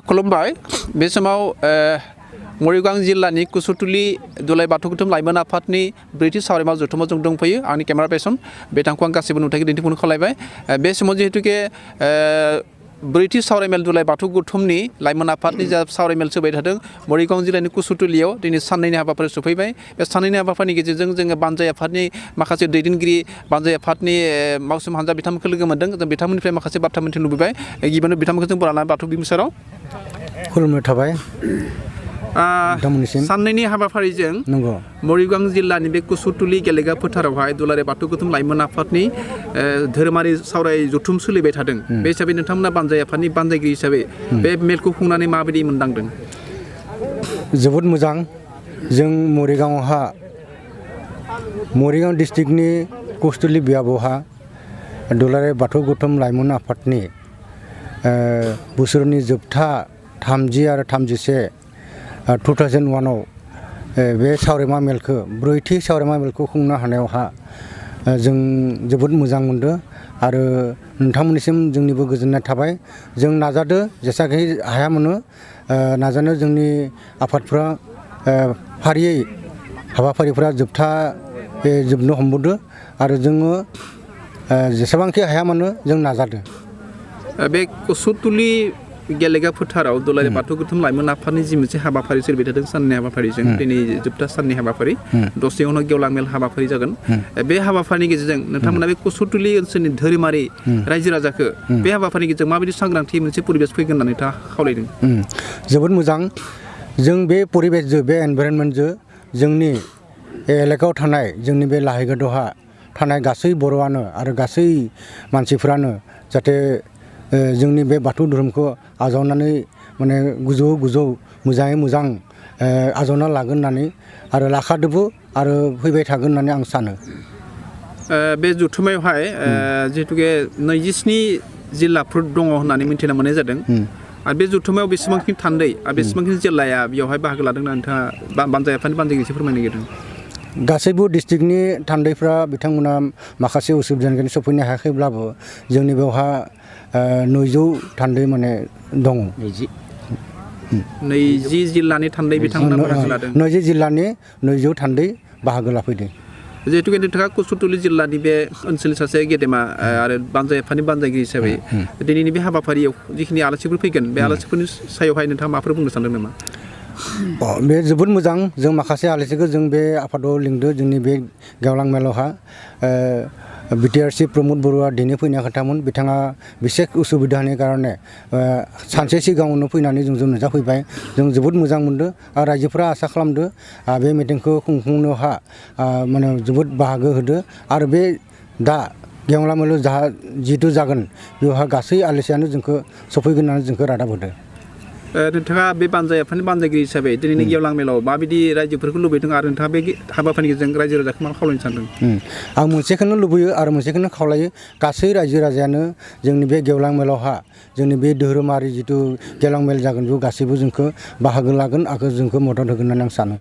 खुलुमबाय बे समाव मरिगाव जिल्लानि कुसुतुलि दुलाय बाथौ गुथुम लाइमोन आफादनि ब्रैथि सावरायमा जथुमाव जों दंफैयो आंनि केमेरा पार्सन बिथांखौ आं गासैबो नुथायखौ दिन्थिफुंनो खावलायबाय बे समाव जिहेतुके ब्रैथि सावरायमेल दुलाय बाथौ गुथुमनि लाइमोन आफादनि जा सावरायमेल सोबाय थादों मरिगाव जिल्लानि कुसुतुलियाव दिनै साननैनि हाबाफारि सफैबाय बे साननैनि हाबाफारिनि गेजेरजों जोङो बानजाय आफादनि माखासे दैदेनगिरि बानजाय आफादनि मावसोम हान्जा बिथांमोनखौ लोगो मोन्दों जों बिथांमोननिफ्राय माखासे बाथ्रा मिन्थिनो लुबैबाय गिबियावनो बिथांमोनखौ जों बरायना बाथौ बिमुसाराव खुलुमनाय थाबाय साननैनि हाबाफारिजों नंगौ मरिगाव जिल्लानि बे कुसुतुलि गेलेग्रा फोथारावहाय दुलाराय बाथौ गुथुम लाइमोन आफादनि धोरोमारि सावराय जथुम सोलिबाय थादों बे हिसाबै नोंथांमोना बानजाय आफादनि बानजायगिरि हिसाबै बे मेलखौ खुंनानै माबायदि मोनदांदों जोबोद मोजां जों मरिगाव डिस्ट्रिक्टनि कुसुतुलि बियाबावहा दुलाराय बाथौ गुथुम लाइमोन आफादनि बोसोरनि जोबथा 30 आरो 31 2001 आव बे सावरायमा मेलखौ ब्रैथि सावरायमा मेलखौ खुंनो हानायावहा जों जोबोद मोजां मोनदों आरो नोंथांमोननिसिम जोंनिबो गोजोननाय थाबाय जों नाजादो जेसाखि हाया मोनो नाजानो जोंनि आफादफ्रा फारियै हाबाफारिफ्रा जोबनो हमबोदो आरो जोङो जेसेबांखि हाया मोनो जों नाजादो बे कुसुतुलि गेलेग्रा फोथाराव दुलाराय बाथौ गुथुम लाइमोन आफादनि जि मोनसे हाबाफारि सोलिबाय थादों साननि हाबाफारिजों दिनै जोबथा साननि हाबाफारि दसे उनाव गेवलां मेल हाबाफारि जागोन बे हाबाफारिनि गेजेरजों नोंथांमोना बे कुसुतुलि ओनसोलनि धोरोमारि रायजो राजाखौ बे हाबाफारिनि गेजेरजों माबायदि सांग्रांथि मोनसे परिबेस फैगोन होननानै नोंथाङा खावलायदों जोबोद मोजां जों बे परिबेसजों बे एनभाइरनमेन्टजों जोंनि एलेकायाव थानाय जोंनि बे लाहिगादहा थानाय गासै बर'आनो आरो गासै मानसिफ्रानो जाहाथे जोंनि बे बाथौ धोरोमखौ आजावनानै माने गोजौ मोजाङै मोजां आजावना लागोन होननानै आरो लाखादोबो आरो फैबाय थागोन होननानै आं सानो बे जथुमायावहाय जिहेतुके 27 जिल्लाफोर दङ होननानै मिन्थिना मोननाय जादों आरो बे जथुमायाव बेसेबांखिनि थान्दै आरो बेसेबांखिनि जिल्लाया बेवहाय बाहागो लादों होनना नोंथाङा बानजाय आफादनि बानजायगिरि एसे फोरमायनो नागिरदों गासैबो डिस्ट्रिक्टनि थान्दैफ्रा बिथांमोना माखासे उसुबिदानि सफैनो हायाखैब्लाबो जोंनि बेवहा 200 थान्दै माने दङ 20 जिल्लानि थान्दै बिथांमोना बाहागो लादों 20 जिल्लानि 200 थान्दै बाहागो लाफैदों जिहेतुके नोंथाङा कुसुतुलि जिल्लानि बे ओनसोलनि सासे गेदेमा आरो बानजाय आफादनि बानजायगिरि हिसाबै दिनैनि बे हाबाफारियाव जिखिनि आलासिफोर फैगोन बे आलासिफोरनि सायावहाय नोंथाङा माफोर बुंनो सानदों नामा बे जोबोद मोजां जों माखासे आलासिखौ जों बे आफादाव लिंदों जोंनि बे गेवलां मेलावहा बिटिआरसि प्रमद बरुवा दिनै फैनो खोथामोन बिथाङा बिसेख उसुबिदानि कारणे सानसे सिगाङावनो फैनानै जों नुजाफैबाय जों जोबोद मोजां मोनदों आरो रायजोफोरा आसा खालामदों बे मिटिंखौ खुंफुंनायावहा माने जोबोद बाहागो होदो आरो बे दा गेवलां मेलायाव जिहेतु जागोन बेवहा गासै आलासियानो जोंखौ सफैगोन होननानै जोंखौ रादाब होदो नोंथाङा बे बानजाय आफादनि बानजायगिरि हिसाबै दिनैनि गेवलां मेलाव माबायदि रायजोफोरखौ लुबैदों आरो नोंथाङा बे हाबाफारिनि गेजेरजों रायजो राजाखौ मा खावलायनो सानदों आं मोनसेखौनो लुबैयो आरो मोनसेखौनो खावलायो गासै रायजो राजायानो जोंनि बे गेवलां मेलावहा जोंनि बे धोरोमारि जिथु गेवलां मेल जागोन बेयाव गासैबो जोंखौ बाहागो लागोन आरो जोंखौ मदद होगोन होननानै आं सानो